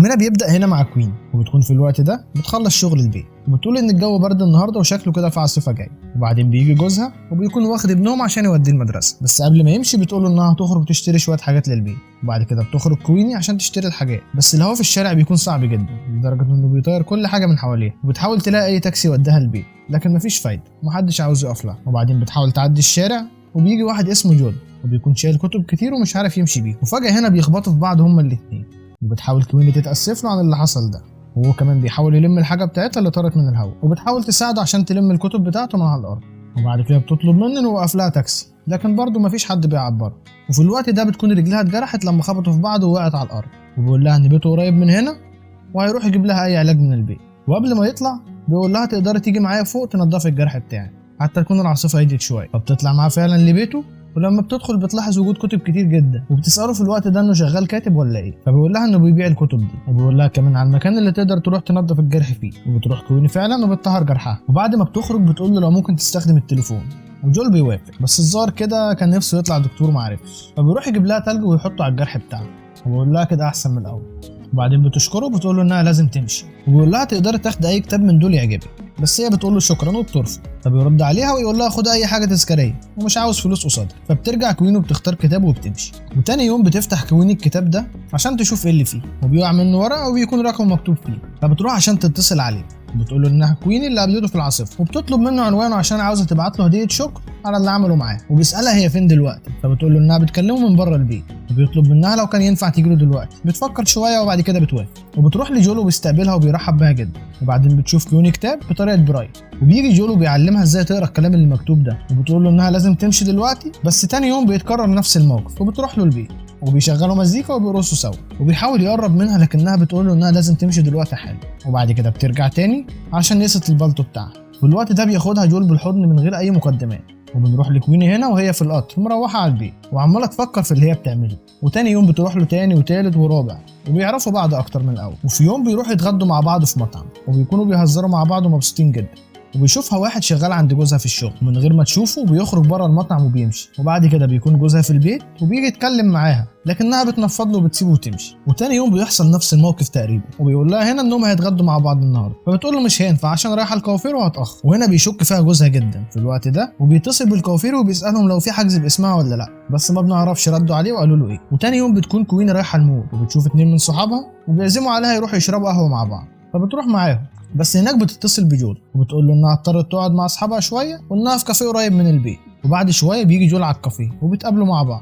فيلمنا بيبدا هنا مع كوين، وبتكون في الوقت ده بتخلص شغل البيت، وبتقول ان الجو برد النهارده وشكله كده في عاصفة جاية. وبعدين بيجي جوزها وبيكون واخد ابنهم عشان يوديه المدرسة، بس قبل ما يمشي بتقول له انها هتخرج تشتري شوية حاجات للبيت. وبعد كده بتخرج كويني عشان تشتري الحاجات، بس الهوا في الشارع بيكون صعب جدا لدرجة انه بيطير كل حاجة من حواليها، وبتحاول تلاقي اي تاكسي يوديها البيت لكن مفيش فايده ومحدش عاوز يقف لها. وبعدين بتحاول تعدي الشارع وبيجي واحد اسمه جول وبيكون شايل كتب كتير ومش عارف يمشي بيه، وفجاة هنا بيخبطوا في بعض هما الاثنين. وبتحاول كويني تتأسف له عن اللي حصل ده، وهو كمان بيحاول يلم الحاجة بتاعتها اللي طارت من الهواء، وبتحاول تساعده عشان تلم الكتب بتاعته من على الأرض. وبعد كده بتطلب منه إنه يوقف لها تاكسي، لكن برضه مفيش حد بيعبرها. وفي الوقت ده بتكون رجلها اتجرحت لما خبطوا في بعض ووقعت على الأرض، وبيقول لها إن بيته قريب من هنا وهيروح يجيب لها أي علاج من البيت. وقبل ما يطلع بيقول لها تقدري تيجي معايا فوق تنضفي الجرح بتاعي حتى تكون العاصفة هديت شوية. فبتطلع معاه فعلا لبيته، ولما بتدخل بتلاحظ وجود كتب كتير جدا، وبتساله في الوقت ده انه شغال كاتب ولا ايه، فبيقول لها انه بيبيع الكتب دي، وبيقول لها كمان على المكان اللي تقدر تروح تنظف الجرح فيه. وبتروح كويني فعلا وبتطهر جرحها، وبعد ما بتخرج بتقول له لو ممكن تستخدم التليفون، وجول بيوافق، بس الظاهر كده كان نفسه يطلع دكتور معرفش، فبيروح يجيب لها تلج ويحطه على الجرح بتاعها، وبيقول لها كده احسن من الاول. وبعدين بتشكره وبتقول له انها لازم تمشي، وبيقول لها تقدري تاخدي اي كتاب من دول يعجبك، بس هي بتقول له شكرا وبترفض. فبيرد عليها ويقول لها خد اي حاجة تذكارية ومش عاوز فلوس قصادها. فبترجع كوين وبتختار كتاب وبتمشي. وتاني يوم بتفتح كوين الكتاب ده عشان تشوف ايه اللي فيه، وبيقع منه ورقة وبيكون رقم مكتوب فيه، فبتروح عشان تتصل عليه، بتقول له انها كوين اللي قابلته في العاصفة، وبتطلب منه عنوانه عشان عاوزه تبعت له هديه شكر على اللي عمله معاه. وبيسالها هي فين دلوقتي، فبتقول له انها بتكلمه من بره البيت، وبيطلب منها لو كان ينفع تيجي له دلوقتي. بتفكر شوية وبعد كده بتوافق، وبتروح لجول وبيستقبلها وبيرحب بيها جدا. وبعدين بتشوف كويني كتاب بطريقة برايل، وبيجي جول وبيعلمها ازاي تقرا الكلام اللي مكتوب ده، وبتقول له انها لازم تمشي دلوقتي. بس تاني يوم بيتكرر نفس الموقف، وبتروح له البيت وبيشغلوا مزيكا وبيرقصوا سوا، وبيحاول يقرب منها لكنها بتقول له انها لازم تمشي دلوقتي حالا. وبعد كده بترجع تاني عشان نسيت البالطو بتاعها. في الوقت ده بياخدها جول بالحضن من غير اي مقدمات. وبنروح لكويني هنا وهي في القطر مروحة على البيت وعماله تفكر في اللي هي بتعمله. وتاني يوم بتروح له تاني وتالت ورابع، وبيعرفوا بعض اكتر من الاول. وفي يوم بيروحوا يتغدوا مع بعض في مطعم، وبيكونوا بيهزروا مع بعض ومبسوطين جدا. وبيشوفها واحد شغال عند جوزها في الشغل، من غير ما تشوفه بيخرج بره المطعم وبيمشي. وبعد كده بيكون جوزها في البيت وبيجي يتكلم معاها، لكنها بتنفض له وبتسيبه وتمشي. وتاني يوم بيحصل نفس الموقف تقريبا، وبيقول لها هنا انهم هيتغدوا مع بعض النهارده، فبتقول له مش هينفع عشان رايحة الكوافير وهتاخر. وهنا بيشك فيها جوزها جدا في الوقت ده، وبيتصل بالكوافير وبيسالهم لو في حجز باسمها ولا لا، بس ما بنعرفش ردوا عليه وقالوا له ايه. وتاني يوم بتكون كوين رايحة المول، وبتشوف اتنين من صحابها وبيعزموا عليها يروحوا يشربوا قهوة مع بعض، فبتروح معاهم. بس هناك بتتصل بجول وبتقول له انها اضطرت تقعد مع اصحابها شوية وانها في كافيه قريب من البيت. وبعد شوية بيجي جول على الكافيه وبيتقابلوا مع بعض،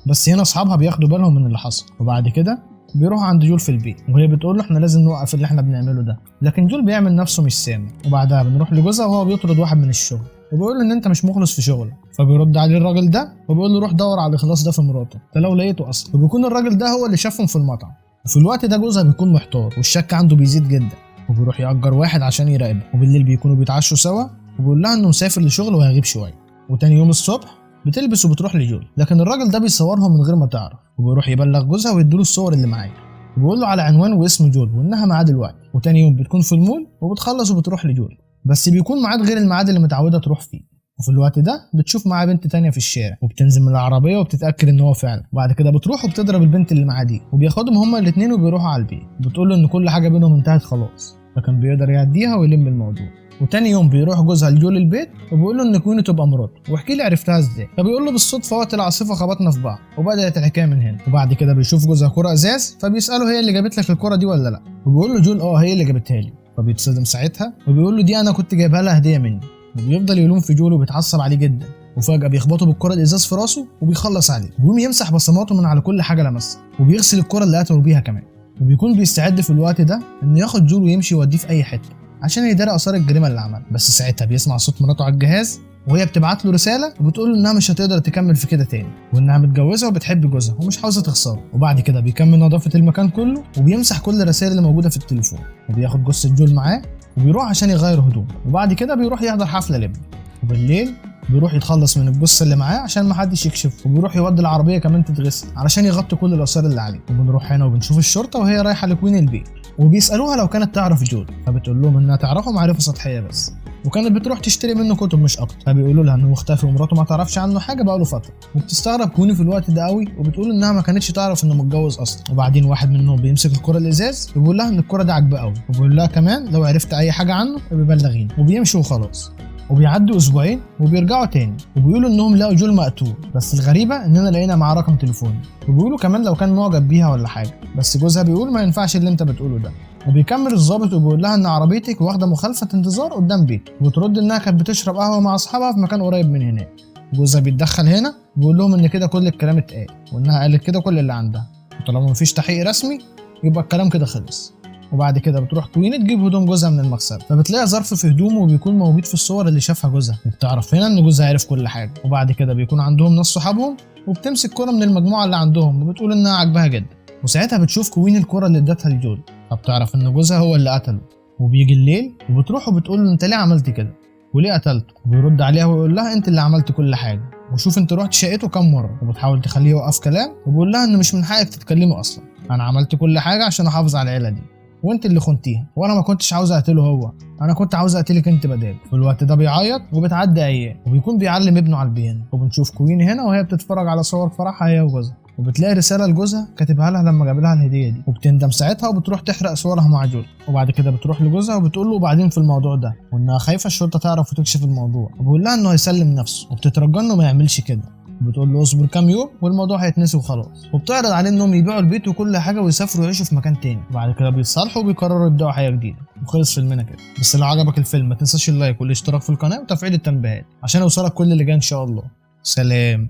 بس هنا اصحابها بياخدوا بالهم من اللي حصل. وبعد كده بيروحوا عند جول في البيت، وهي بتقول له احنا لازم نوقف اللي احنا بنعمله ده، لكن جول بيعمل نفسه مش سامع. وبعدها بنروح لجوزها وهو بيطرد واحد من الشغل وبيقول له ان انت مش مخلص في شغلك، فبيرد عليه الراجل ده وبيقول له روح دور على الاخلاص ده في مراته، ده لو لقيته اصلا. وبيكون الراجل ده هو اللي شافهم في المطعم. وفي الوقت ده جوزها بيكون محتار والشك عنده بيزيد جدا، وبيروح يأجر واحد عشان يراقبه. وبالليل بيكونوا بيتعشوا سوا، وبيقول لها انه مسافر لشغل وهيغيب شوية. وتاني يوم الصبح بتلبس وبتروح لجول، لكن الراجل ده بيصورهم من غير ما تعرف، وبيروح يبلغ جوزها ويديله الصور اللي معاه، وبيقول له على عنوان واسم جول وانها معاه دلوقتي. وتاني يوم بتكون في المول وبتخلص وبتروح لجول، بس بيكون ميعاد غير الميعاد اللي متعوده تروح فيه. وفي الوقت ده بتشوف معاه بنت تانية في الشارع، وبتنزل من العربية وبتتأكد ان هو فعلا. وبعد كده بتروح وبتضرب البنت اللي معاه دي، وبياخدهم هما الاتنين وبيروحوا على البيت. بتقول له ان كل حاجة بينهم انتهت خلاص، فكان بيقدر يعديها ويلم الموضوع. وتاني يوم بيروح جوزها لجول البيت وبيقول له ان كويني تبقى مراته، واحكي لي عرفتها ازاي، فبيقول له بالصدفة وقت العاصفة خبطنا في بعض، وبدات الحكاية من هنا. وبعد كده بيشوف جوزها كرة ازاز، فبيساله هي اللي جابت لك الكرة دي ولا لا، وبيقول له جول اه هي اللي جابتها لي. فبيتصدم ساعتها وبيقول له دي انا كنت جايبها لها هديه مني. وبيفضل يلوم في جول وبيتعصب عليه جدا، وفجأة بيخبطه بالكرة الإزاز في راسه وبيخلص عليه، وبيقوم يمسح بصماته من على كل حاجة لمسها، وبيغسل الكرة اللي قتلوا بيها كمان. وبيكون بيستعد في الوقت ده إنه ياخد جول ويمشي يوديه في أي حتة عشان يداري آثار الجريمة اللي عملها. بس ساعتها بيسمع صوت مراته على الجهاز وهي بتبعت له رسالة وبتقول له إنها مش هتقدر تكمل في كده تاني، وإنها متجوزة وبتحب جوزها ومش عاوزة تخسره. وبعد كده بيكمل نظافة المكان كله وبيمسح كل الرسائل اللي موجودة في التليفون، وبياخد جثة جول معاه وبيروح عشان يغير هدومه. وبعد كده بيروح يحضر حفلة لابنه، وبالليل بيروح يتخلص من الجثة اللي معاه عشان محدش يكشفه، وبيروح يودي العربية كمان تتغسل علشان يغطي كل الاثار اللي عليه. وبنروح هنا وبنشوف الشرطة وهي رايحة لكوين البيت، وبيسالوها لو كانت تعرف جول، فبتقول لهم انها تعرفه معرفة سطحية بس. وكانت بتروح تشتري منه كتب مش اكتر. فبيقولوا لها انه مختفي ومراته ما تعرفش عنه حاجة بقاله فترة. وبتستغرب كويني في الوقت ده قوي وبتقول انها ما كانتش تعرف انه متجوز اصلا. وبعدين واحد منهم بيمسك الكره الازاز وبيقول لها ان الكره دي عاجباه قوي، وبيقول لها كمان لو عرفت اي حاجة عنه ببلغيني، وبيمشوا وخلاص. وبيعدوا اسبوعين وبيرجعوا تاني وبيقولوا انهم لقوا جول مقتول، بس الغريبة اننا لقينا معاه رقم تليفونه، وبيقولوا كمان لو كان معجب بيها ولا حاجة، بس جوزها بيقول ما ينفعش اللي انت بتقوله ده. وبيكمل الضابط وبيقول لها ان عربيتك واخده مخالفة انتظار قدام بيته، وبترد انها كانت بتشرب قهوة مع اصحابها في مكان قريب من هناك. جوزها بيتدخل هنا وبيقول لهم ان كده كل الكلام اتقال وانها قالت كده كل اللي عندها، وطالما مفيش تحقيق رسمي يبقى الكلام كده خلص. وبعد كده بتروح كويني تجيب هدوم جوزها من المغسلة، فبتلاقي ظرف في هدومه وبيكون موجود في الصور اللي شافها جوزها، وبتعرف هنا ان جوزها عرف كل حاجة. وبعد كده بيكون عندهم ناس صحابهم، وبتمسك كرة من المجموعة اللي عندهم وبتقول انها عاجباها جدا. وساعتها بتشوف كوين الكرة اللي ادتها لجول، فبتعرف ان جوزها هو اللي قتله. وبيجي الليل وبتروح وبتقول له انت ليه عملت كده وليه قتلته؟ وبيرد عليها ويقول لها انت اللي عملت كل حاجة، وشوف انت رحت شقته كام مرة. وبتحاول تخليه يوقف كلام وبيقول لها ان مش من حقك تتكلمي اصلا، انا عملت كل حاجة عشان احافظ على العيلة دي وانت اللي خنتيها، وانا ما كنتش عاوز اقتله هو، انا كنت عاوز اقتلك انت بداله. في الوقت ده بيعيط وبتعدي ايام وبيكون بيعلم ابنه على البيانو. وبنشوف كوين هنا وهي بتتفرج على صور فرحها هي وجوزها، وبتلاقي رسالة لجوزها كاتبها لها لما جاب لها الهدية دي، وبتندم ساعتها وبتروح تحرق صورها مع جول. وبعد كده بتروح لجوزها وبتقول له وبعدين في الموضوع ده، وانها خايفة الشرطة تعرف وتكشف الموضوع، وبيقول لها انه هيسلم نفسه، وبتترجى انه ما يعملش كده، وبتقول له اصبر كام يوم والموضوع هيتنسي وخلاص. وبتعرض عليه انهم يبيعوا البيت وكل حاجة ويسافروا يعيشوا في مكان تاني. وبعد كده بيتصالحوا وبيقرروا يبداوا حياة جديدة. وخلص فيلمنا كده. بس لو عجبك الفيلم ما تنساش ال like والاشتراك في القناة وتفعيل التنبيهات عشان يوصلك كل اللي جاي ان شاء الله. سلام.